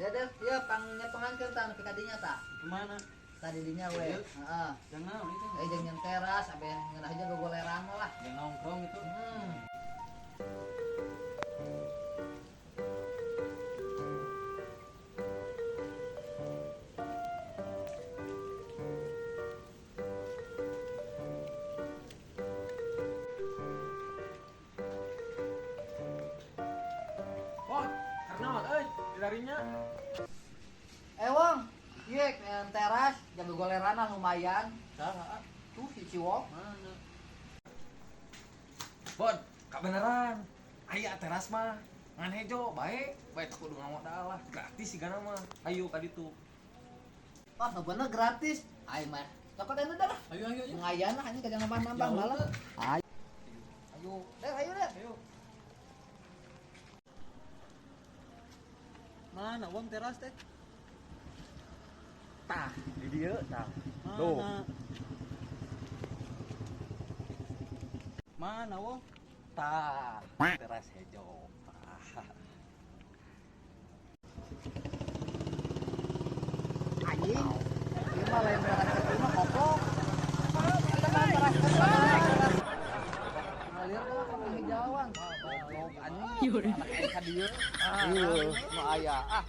Dede, ieu pangnyepengankeun tah nepi ka dinya tah. Kemana? Tadi dinya we. Heeh. Jangan naon itu. Eh jeung nyen teras abe ngeunah aja gogoleran mah lah. Jangan nongkrong itu. Wah, karena euy, dilarinya. Eh Wong, ieu nyen teras jeung gogoleran lah lumayan. Saha? Tuh si Ciwok. Mana? Bon, kabeneran. Aya teras mah. Ngan hejo, bae, bae teu kudu ngamodal lah. Gratis sigana mah. Ayo ka ditu. Wah, nu bener gratis. Aing mah. Cokot anu dah lah. Ayo ayo ayo. Lumayan lah anjing ka jangan nambah-nambah Jauh malah. teu? Ayo. Ayo, deh ayo deh. Ayo. Mana Wong teras teh? Tah, di dieu tah. Tuh. Mana? Mana Wong? Tah, teras hejo. Tah. Anjing. Ieu mah lain teras ieu mah koplok. Kita mah teras teras. Ngalir mah ka hijauan. Goblok anjing. Anak aing ka dieu. Ieu nu aya. Ah.